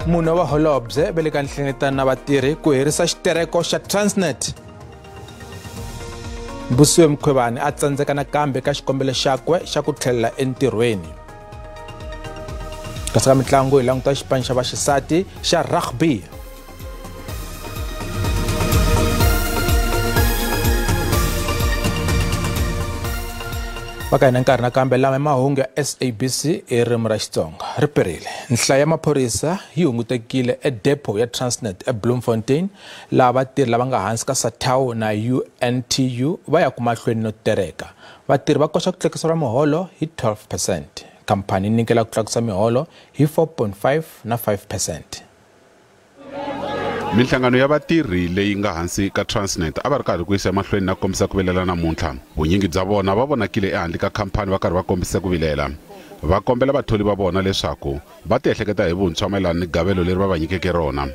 Mune wa vaholobye va le ka nhlengeletano na vatirhi ku herisa xitereko xa Transnet. Mbusiwe Mkhwebane a tsandzeka nakambe ka xikombelo xakwe xa ku tlhelela entirhweni. Kasi ka mitlangu hi languta xipano xa vaxisati xa rugby. Va ka hina nkarhi nakambe lama mahungu ya SABC hi ririmi ra Xitsonga ri perile. Nhlayo ya maphorisa yi hungutekile edepo ya Transnet eBloemfontein, laha vatirhi lava nga hansi ka SATAWU na UNTU va ya mahlweni no tereka. Vatirhi va koxa ku tlakuseriwa miholo hi 12%. Khamphani yi nyikela ku tlakusa miholo hi 4.5 na 5%. Minhlangano ya vatirhi leyi nga hansi ka Transnet a va ri karhi ku yisa emahlweni na ku kombisa ku vilela namuntlha. Vunyingi bya vona va vonakile ehandle ka khamphani va karhi va kombisa ku vilela. Va kombela vatholi va vona leswaku va ti ehleketa hi vuntshwa mayelana ni gavelo leri va va nyikeke rona.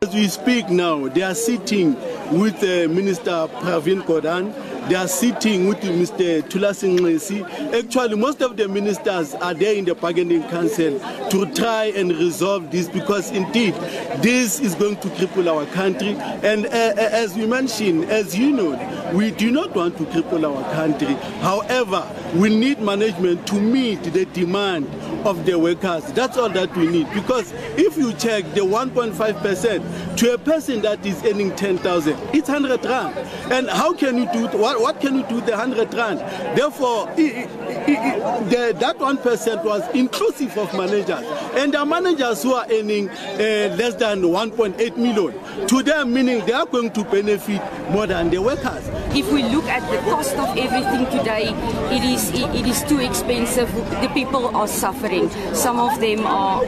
As we speak now, they are sitting with Minister Pravin Gordhan. They are sitting with Mr. Thulas Nxesi. Actually, most of the ministers are there in the bargaining council to try and resolve this, because indeed, this is going to cripple our country. And as we mentioned, as you know, we do not want to cripple our country. However, we need management to meet the demand of the workers. That's all that we need, because if you check the 1.5% to a person that is earning 10,000, it's 100 rand. And how can you do, what can you do with the 100 rand? Therefore, that 1% was inclusive of managers. And the managers who are earning less than 1.8 million, to them meaning they are going to benefit more than the workers. If we look at the cost of everything today, it is too expensive. The people are suffering. Some of them are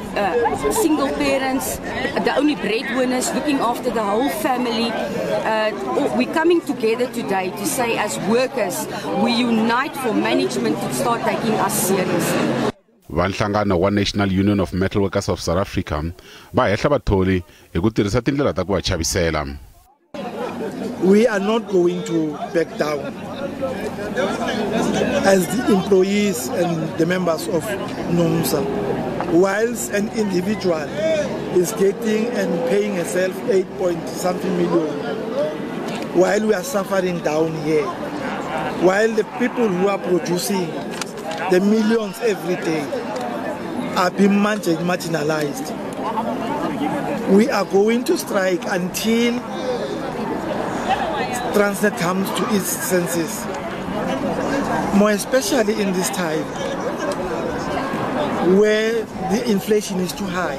single parents, the only breadwinners, looking after the whole family. We're coming together today to say, as workers, we unite for management to start taking us seriously. Va nhlangano wa National Union of Metal Workers of South Africa va hehla vatholi hi ku tirhisa tindlela ta ku va chavisela. We are not going to back down as the employees and the members of NUMSA. Whilst an individual is getting and paying herself 8 point something million, while we are suffering down here, while the people who are producing the millions every day are being marginalized. We are going to strike until Transnet comes to its senses, more especially in this time where the inflation is too high.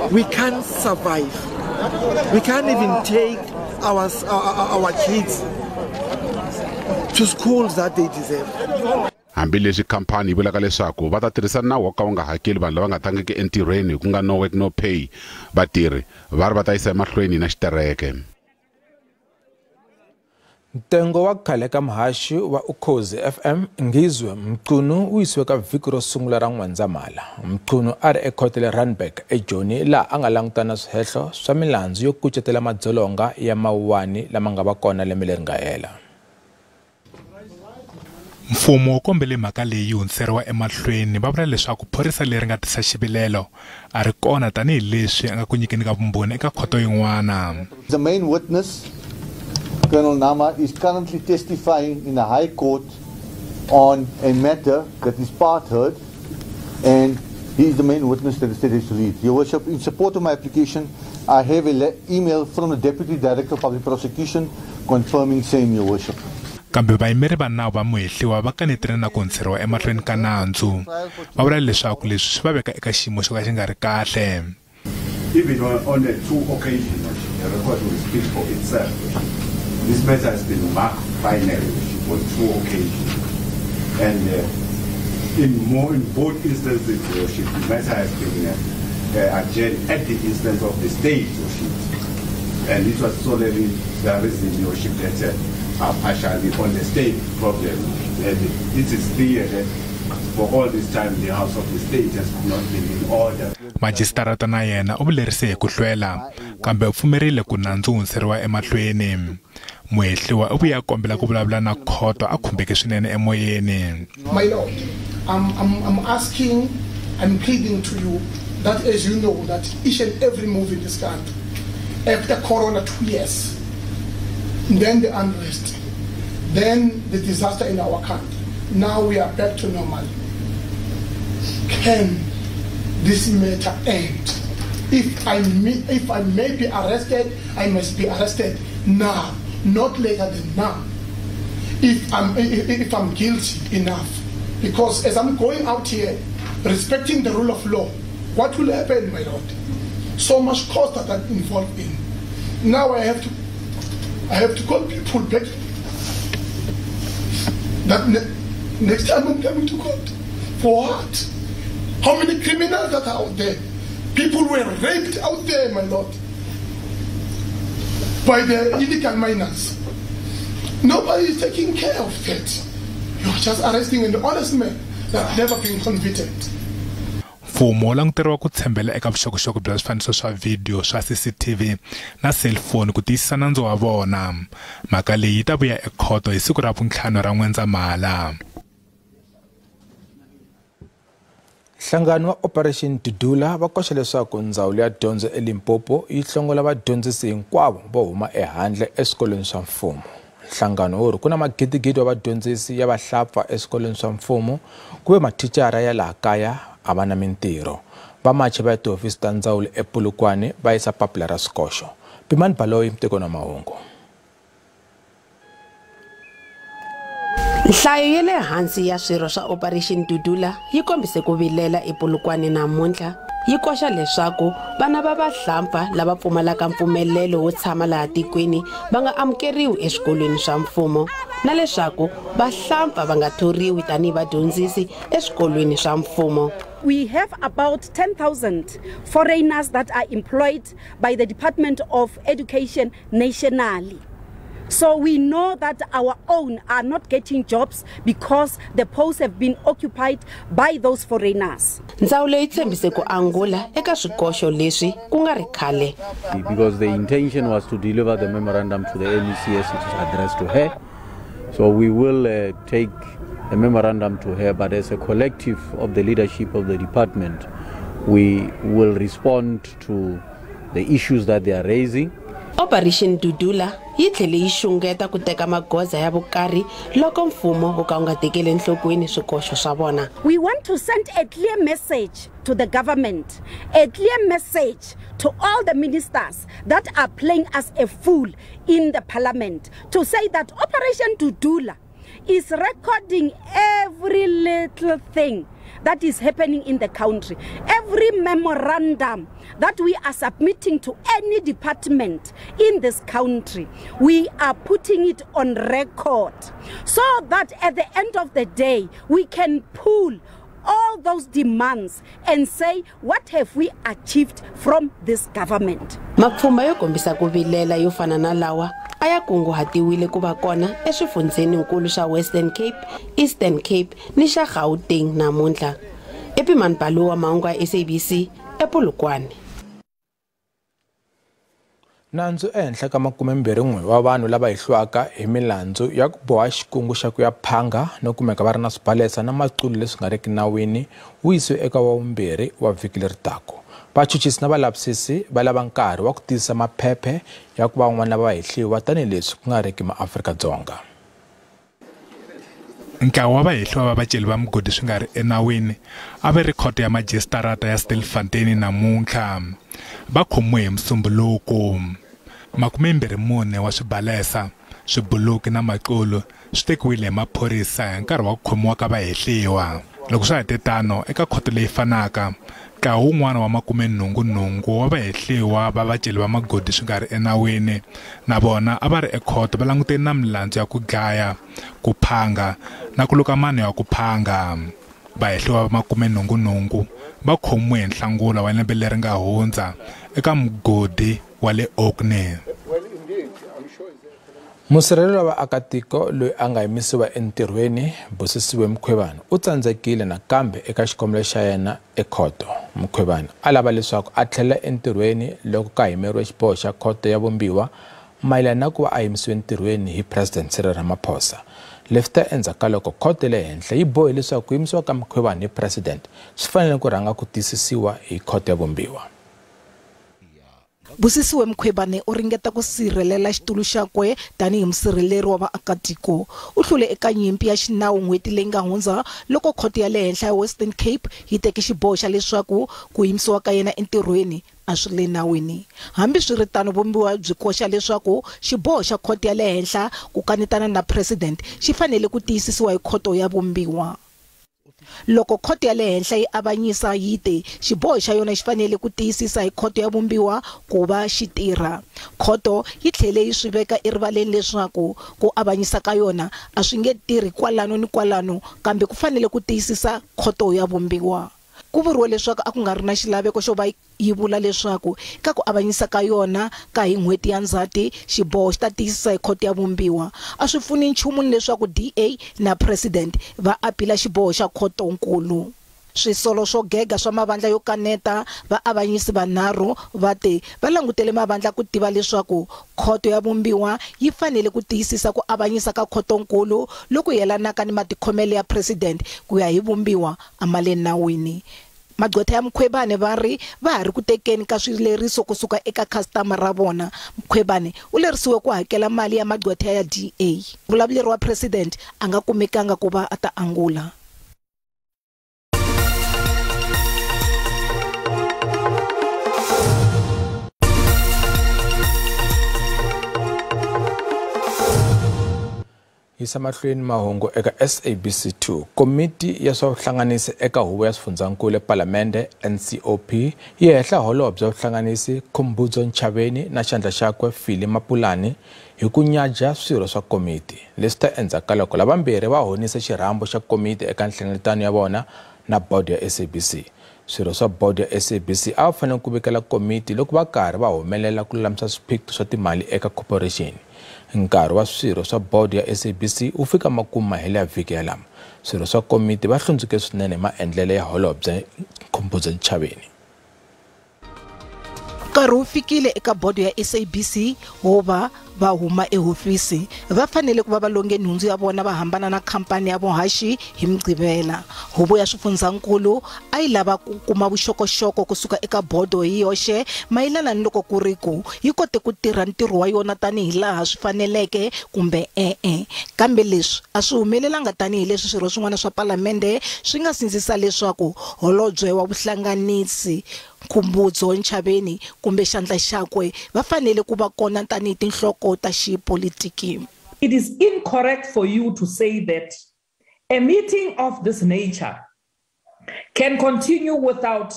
We can't survive. We can't even take our kids to schools that they deserve. Hambileswi khamphani yi vulaka leswaku va ta tirhisa nawu wa ka wu nga hakeli vanhu lava nga tangiki entirhweni ku nga no work no pay, vatirhi va ri va ta yisa emahlweni na xitereke. Ntengo wa khale ka muhaxi wa Ukhozi FM Ngizwe Mchunu wu yisiwe ka vhiki ro sungula ra N'wendzamhala. Mchunu a ri ekhoto le Randburg eJoni, laha a nga langutana na swihehlo swa milandzu yo kucetela madzolonga ya mawuwani lama nga va kona lembe leri nga hela. Mfumo wu kombele mhaka leyi hundziseriwa emahlweni, va vula leswaku phorisa leri nga tisa xivilelo a ri kona tanihileswi a nga ku nyikeni ka vumbhoni eka khoto yin'wana. The main witness, Colonel Nama, is currently testifying in the High Court on a matter that is part heard, and he is the main witness that the state has to lead. Your Worship, in support of my application, I have an email from the Deputy Director of Public Prosecution confirming same, Your Worship. Kambe vayimeri va nawu va muhehliwa va kanetile na ku hundziseriwa emahlweni ka nandzu. Va vula leswaku leswi swi va veka eka xiyimo xo ka xi nga ri kahle. Even on the two occasions, the record will speak for itself. This matter has been marked finally on two occasions, and in both instances, Worship, the matter has been adjourned at the instance of the state, Worship, and it was solely the reason, Worship, that are partially on the state problem. And it is clear that for all this time the house of the state has not been in order. Majisitarata na yena u vulerise hi ku hlwela, kambe u pfumerile ku nandzu wu hundziseriwa emahlweni. Muhehliwa u vuye a kombela ku vulavula na khoto a khumbeke swinene emoyeni. My lord, I'm asking, I'm pleading to you That, as you know, that each and every move in this country, after Corona 2 years, then the unrest, then the disaster in our country. Now we are back to normal. Can this matter end? If I may be arrested, I must be arrested now, not later than now. If I'm guilty enough, because as I'm going out here, respecting the rule of law, what will happen, my lord? So much cost that I'm involved in. Now I have to call people back. That next time I'm coming to court. For what? How many criminals that are out there? People were raped out there, my lord, by the illegal miners. Nobody is taking care of that. You are just arresting an honest man that never been convicted. Mfumo wu languteriwa ku tshembela eka vuxokoxoko bya swifaniso swa vhidiyo swa CCTV na selifoni ku tiyisisa nandzu wa vona. Mhaka leyi yi ta vuya ekhoto hi siku ra vuntlhanu ra N'wendzamhala. Nhlangano wa Operation Dudula va koxa leswaku ndzawulo ya dyondzo eLimpopo yi hlongola vadyondzisi hinkwavo vo huma ehandle eswikolweni swa mfumo. Nhlangano wu ri ku na magidigidi wa vadyondzisi ya vahlapfa eswikolweni swa mfumo ku ve mathicara ya laha kaya a va na mintirho. Vamachi va tihofisi ta ndzawulo ePolokwane va yisa papila ra swikoxo. Pimani Baloyi, Mtiko na Mahungu. Nhlayo ya le hansi ya swirho swa Operation Dudula yi kombise ku vilela ePolokwane namuntlha, yi koxa leswaku vana va vahlampfa lava pfumalaka mpfumelelo wo tshama laha tikweni va nga amukeriwi eswikolweni swa mfumo na leswaku vahlampfa va nga thoriwi tanihi vadyondzisi eswikolweni swa mfumo. We have about 10,000 foreigners that are employed by the Department of Education nationally. So we know that our own are not getting jobs because the posts have been occupied by those foreigners. Ndzawulo yi tshembise ku angula eka swikoxo leswi ku nga ri khale. Because the intention was to deliver the memorandum to the MEC as it is addressed to her. So we will take the memorandum to her, but as a collective of the leadership of the department, we will respond to the issues that they are raising. Operation Dudula yi tlhele yi xungeta ku teka magoza ya vukarhi loko mfumo wu ka wu nga tekeli enhlokweni swikoxo swa vona. We want to send a clear message to the government, a clear message to all the ministers that are playing us a fool in the parliament, to say that Operation Dudula is recording every little thing that is happening in the country. Every memorandum that we are submitting to any department in this country, we are putting it on record so that at the end of the day, we can pull all those demands and say, what have we achieved from this government? Mapfhumba yo kombisa ku vilela yo fana na lawa a ya kunguhatiwile ku va kona eswifundzeninkulu swa Western Cape, Eastern Cape ni xa Gauteng namuntlha. Epimani Baloyi wa mahungu ya SABC ePolokwane. Nandzu ehenhla ka 21 wa vanhu lava hehliwaka hi milandzu ya ku boha xikungu xa ku ya phanga no kumeka va ri na swibalesa na maqulu leswi nga riki nawini wu yisiwe eka wa vumbirhi wa vhiki leri taka. Vachuchisi na valavisisi va lava nkarhi wa ku tiyisisa maphephe ya ku van'wana lava hehliwa tanihileswi ku nga riki maAfrika-Dzonga. Ntlawa wa vahehliwa va vaceli va migodi swi nga ri enawini a va ri khoto ya majisitarata ya Stilfontein namuntlha. Va khomiwe hi Musumbhunuko. 24 wa swibalesa, swibuluki na maqulu swi tekiwile hi maphorisa hi nkarhi wa ku khomiwa ka vahehliwa. Loko swa ha te tano, eka khoto leyi fanaka, ntlawa wun'wana wa 88 wa vahehliwa va vaceli va magodi swi nga ri enawini na vona a va ri ekhoto va langutene na milandzu ya ku dlaya, ku phanga na ku luka mano ya ku phanga. Vahehliwa va 88 va khomiwe hi Nhlangula wa lembe leri nga hundza eka mugodi wa le Orkney. Musirheleli wa vaakatiko loyi a nga yimisiwa entirhweni Busisiwe Mkhwebane u tsandzekile nakambe eka xikombelo xa yena ekhoto. Mkhwebane a lava leswaku a tlhela entirhweni loko ka yimeriwe xiboho xa khoto ya vumbiwa mayelana na ku va a yimisiwe entirhweni hi President Cyril Ramaphosa. Leswi ta endzhaku ka loko khoto ya le henhla yi bohe leswaku ku yimisiwa ka Mkhwebane hi president swi fanele ku rhanga ku tiyisisiwa hi khoto ya vumbiwa. Busisiwe Mkhwebane u ringeta ku sirhelela xitulu xakwe tanihi musirheleri wa vaakatiko. U hlule eka nyimpi ya xinawu n'hweti leyi nga hundza loko khoto ya le henhla ya Western Cape yi teke xiboho xa leswaku ku yimisiwa ka yena entirhweni a swi le nawini. Hambiswiritano, vumbiwa byi koxa leswaku xiboho xa khoto ya le henhla ku kanetana na president xi fanele ku tiyisisiwa hi khoto ya vumbiwa. Loko khoto ya le henhla yi avanyisa yi te xiboho xa yona xi fanele ku tiyisisa hi khoto ya vumbiwa ku va xi tirha. Khoto yi tlhele yi swi veka erivaleni leswaku ku avanyisa ka yona a swi nge tirhi kwalano ni kwalano, kambe ku fanele ku tiyisisa khoto ya vumbiwa. Ku vuriwe leswaku a ku nga ri na xilaveko xo va yi vula leswaku ka ku avanyisa ka yona ka hi n'hweti ya Ndzhati xiboho xi ta tiyisisa hi khoto ya vumbiwa. A swi pfuni nchumu ni leswaku DA na president va apila xiboho xa khotonkulu. Swisolo swo gega swa mavandla yo kaneta vaavanyisi vanharhu va te va langutele mavandla ku tiva leswaku khoto ya vumbiwa yi fanele ku tiyisisa ku avanyisa ka khotonkulu loku yelanaka ni matikhomelo ya president ku ya hi vumbiwa a ma le nawini. Magqwetha ya Mkhwebane va ri va ha ri ku tekeni ka swileriso kusuka eka customer ra vona. Mkhwebane u lerisiwe ku hakela mali ya magqwetha ya DA. Muvulavuleri wa president a nga kumekanga ku va a ta angula. Yisa mahlweni mahungu eka SABC 2. Komiti ya swa vuhlanganisi eka huvo ya swifundzakulu ePalamende NCOP yi hehla holobye wa vuhlanganisi Khumbudzo Ntshavheni na xandla xakwe Philly Mapulane hi ku nyaja swirho swa komiti. Leswi ta endzhaku ka loko lavambirhi va honise xirhambo xa komiti eka nhlengeletano ya vona na bodo ya SABC. Swirho swa bodo ya SABC a va fanele ku vikela komiti loko va karhi va humelela ku lulamisa swiphiqo swa timali eka corporation. Nkarhi wa swirho swa bodo ya SABC wu fika makumu mahelo ya vhiki ya lama. Swirho swa komiti va hlundzuke swinene hi maendlelo ya holobye Khumbudzo Ntshavheni. Nkarhi wu fikile eka bodo ya SABC wo va va huma ehofisi. Va fanele ku va va longe nhundzu ya vona va hambana na khampani ya vuhaxi hi Mugqivela. Huvo ya swifundzakulu a yi lava ku kuma vuxokoxoko kusuka eka bodo hi yoxe mayelana ni loko ku ri ku yi kote ku tirha ntirho wa yona tanihi laha swi faneleke kumbe e-e. Kambe leswi a swi humelelanga tanihileswi swirho swin'wana swa palamende swi nga sindzisa leswaku holobye wa vuhlanganisi Khumbudzo Ntshavheni kumbe xandla xakwe va fanele ku va kona tanihi tinhloko ta xipolitiki. It is incorrect for you to say that a meeting of this nature can continue without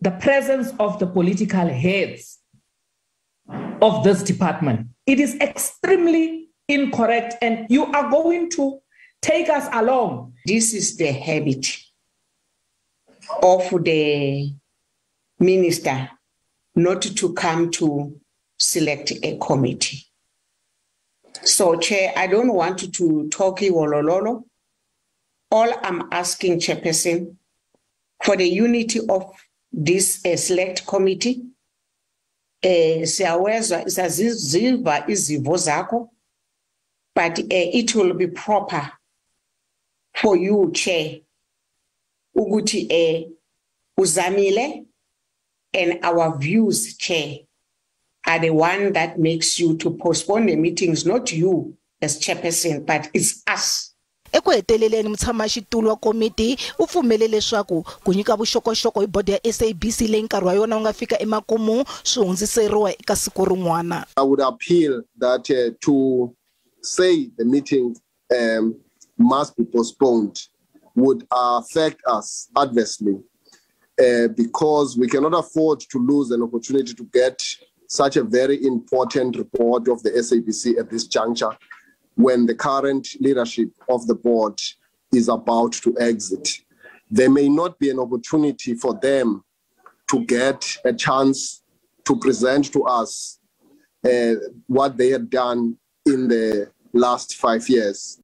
the presence of the political heads of this department. It is extremely incorrect, and you are going to take us along. This is the habit of the minister not to come to select a committee. So, Chair, I don't want to talk iwolololo. All I'm asking, Chairperson, for the unity of this select committee, siyawezwa siyaziva izimvo zakho, but it will be proper for you, Chair, ukuthi uzamile, and our views, Chair, are the one that makes you to postpone the meetings, not you as chairperson, but it's us. Eku heteleleni mutshamaxitulu wa komiti u pfumele leswaku ku nyika vuxokoxoko hi bodo ya SABC leyi nkarhi wa yona wu nga fika emakumu swi hundziseriwa eka siku rin'wana. I would appeal that to say the meeting must be postponed would affect us adversely because we cannot afford to lose an opportunity to get such a very important report of the SABC at this juncture when the current leadership of the board is about to exit. There may not be an opportunity for them to get a chance to present to us what they had done in the last 5 years.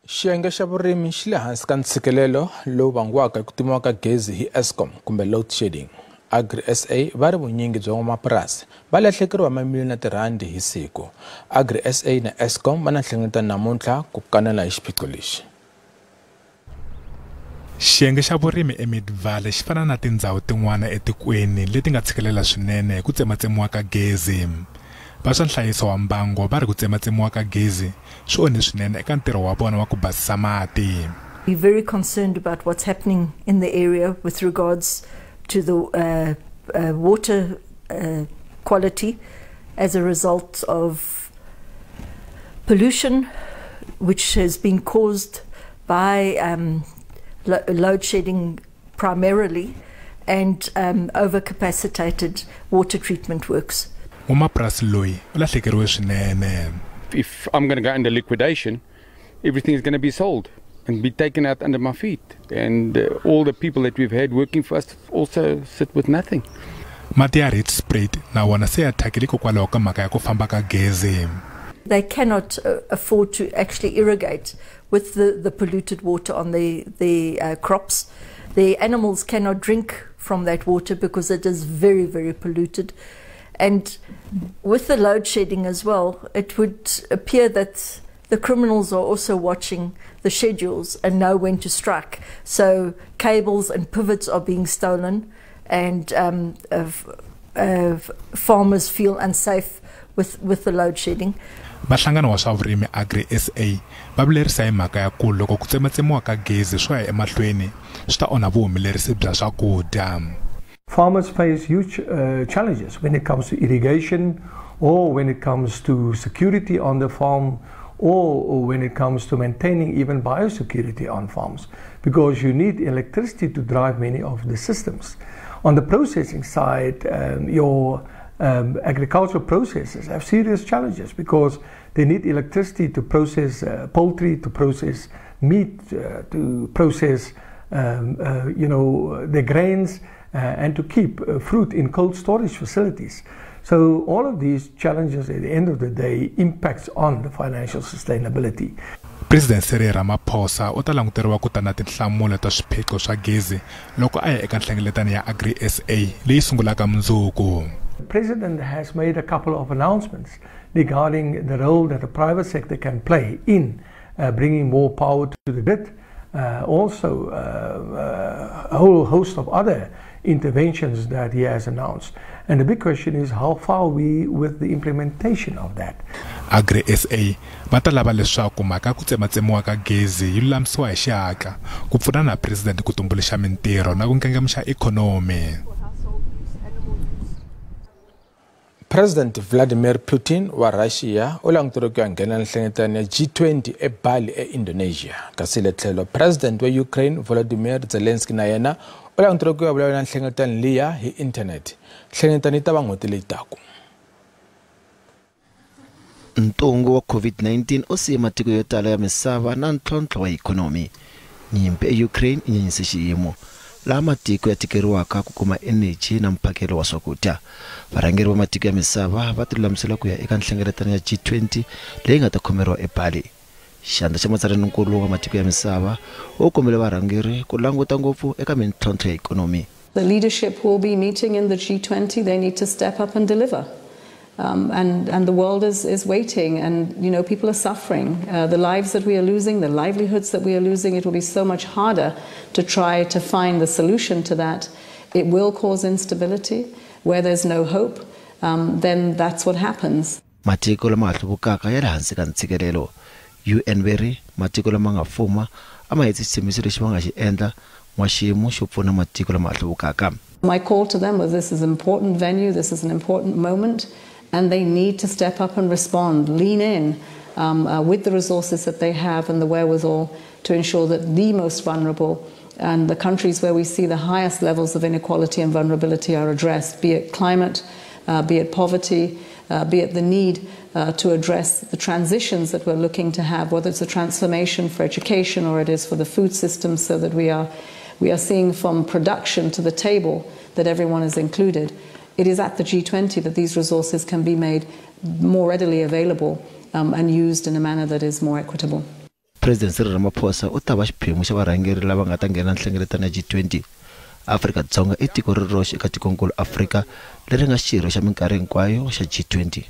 Xiyenge xa vurimi xi le hansi ka ntshikelelo lowu vangiwaka hi ku timiwa ka gezi hi Eskom kumbe load shedding. Agri SA va ri vunyingi bya van'wamapurasi va lahlekeriwa mamiliyoni ya tirhandi hi siku. Agri SA na Eskom va na nhlengeletano namuntlha ku kanela hi xiphiqo lexi. Xiyenge xa vurimi eMidvale xi fana na tindhawu tin'wana etikweni leti nga tshikelela swinene hi ku tsematsemiwa ka gezi. Va swa nhlayiso wa mbango va ri ku tsematsemiwa ka gezi swi onhe swinene eka ntirho wa vona wa ku basisa mati. We're very concerned about what's happening in the area with regards to the water quality as a result of pollution, which has been caused by load shedding primarily and overcapacitated water treatment works. N'wamapurasi loyi u lahlekeriwe swinene. If I'm going to go under liquidation, everything is going to be sold and be taken out under my feet, and all the people that we've had working for us also sit with nothing. Mati ya Rietspruit na wona se ya thyakile hikokwalaho ka mhaka ya ku famba ka gezi. They cannot afford to actually irrigate with the polluted water on the crops. The animals cannot drink from that water because it is very, very polluted. And with the load shedding as well, it would appear that the criminals are also watching the schedules and know when to strike. So cables and pivots are being stolen, and farmers feel unsafe with the load shedding. Vahlangano wa swa vurimi Agri SA va vilerisa hi mhaka ya ku loko ku tsematsemiwa ka gezi swo ya emahlweni swi ta onha vuhumelerisi bya swakudya. Farmers face huge challenges when it comes to irrigation, or when it comes to security on the farm, or when it comes to maintaining even biosecurity on farms, because you need electricity to drive many of the systems. On the processing side, your agricultural processors have serious challenges because they need electricity to process poultry, to process meat, to process the grains, and to keep fruit in cold storage facilities. So all of these challenges at the end of the day impacts on the financial sustainability. President Cyril Ramaphosa u ta languteriwa ku ta na tinhlamulo ta swiphiqo swa gezi loko a ya eka nhlengeletano ya Agri SA leyi sungulaka mundzuku. The President has made a couple of announcements regarding the role that the private sector can play in bringing more power to the grid. Also a whole host of other interventions that he has announced. And the big question is, how far are we with the implementation of that? Agri SA va ta lava leswaku mhaka ya ku tsematsemiwa ka gezi yi lulamisiwa hi xihatla ku pfuna na president ku tumbuluxa mintirho na ku ngengemuxa ikhonomi. President Vladimir Putin wa Russia u languteriwe ku ya nghena nhlengeletano ya G20 eBali eIndonesia. Kasi le tlhelo President wa Ukraine Volodymyr Zelensky na yena u languteriwe ku ya vulavula na nhlengeletano liya hi internet. Nhlengeletano yi ta va n'hweti leyi taka. Ntungu wa COVID-19 u siye matiko yo tala ya misava na ntlhontlho wa ikhonomi. Nyimpi eUkraine yi nyanyise xiyimo laha matiko ya tikeriwaka ku kuma eneji na mphakelo wa swakudya. Varhangeri va matiko ya misava va tilulamisela ku ya eka nhlengeletano ya G20 leyi nga ta khomeriwa eBali. Xandla xa matsalaninkulu wa matiko ya misava u kombele varhangeri ku languta ngopfu eka mintlhontlho ya ikhonomi. The leadership will be meeting in the G20. They need to step up and deliver. And the world is waiting, and you know, people are suffering. The lives that we are losing, the livelihoods that we are losing, it will be so much harder to try to find the solution to that. It will cause instability. Where there's no hope, then that's what happens. Matiko lama hluvukaka ya le hansi ka ntshikelelo. UN veri matiko lama nga fuma a ma hetisi xitshembiso lexi va nga xi endla n'waxiyimo xo pfuna matiko lama hluvukaka. My call to them was, this is an important venue, this is an important moment, and they need to step up and respond, lean in with the resources that they have and the wherewithal to ensure that the most vulnerable and the countries where we see the highest levels of inequality and vulnerability are addressed, be it climate, be it poverty, be it the need to address the transitions that we're looking to have, whether it's a transformation for education or it is for the food system, so that we are seeing from production to the table that everyone is included. It is at the G20 that these resources can be made more readily available and used in a manner that is more equitable. President Cyril Ramaphosa u ta va xiphemu xa varhangeri lava nga ta nghena nhlengeletano ya G20. Afrika-Dzonga i tiko ri roxe eka tikonkulu Afrika leri nga xirho xa minkarhi hinkwayo xa G20.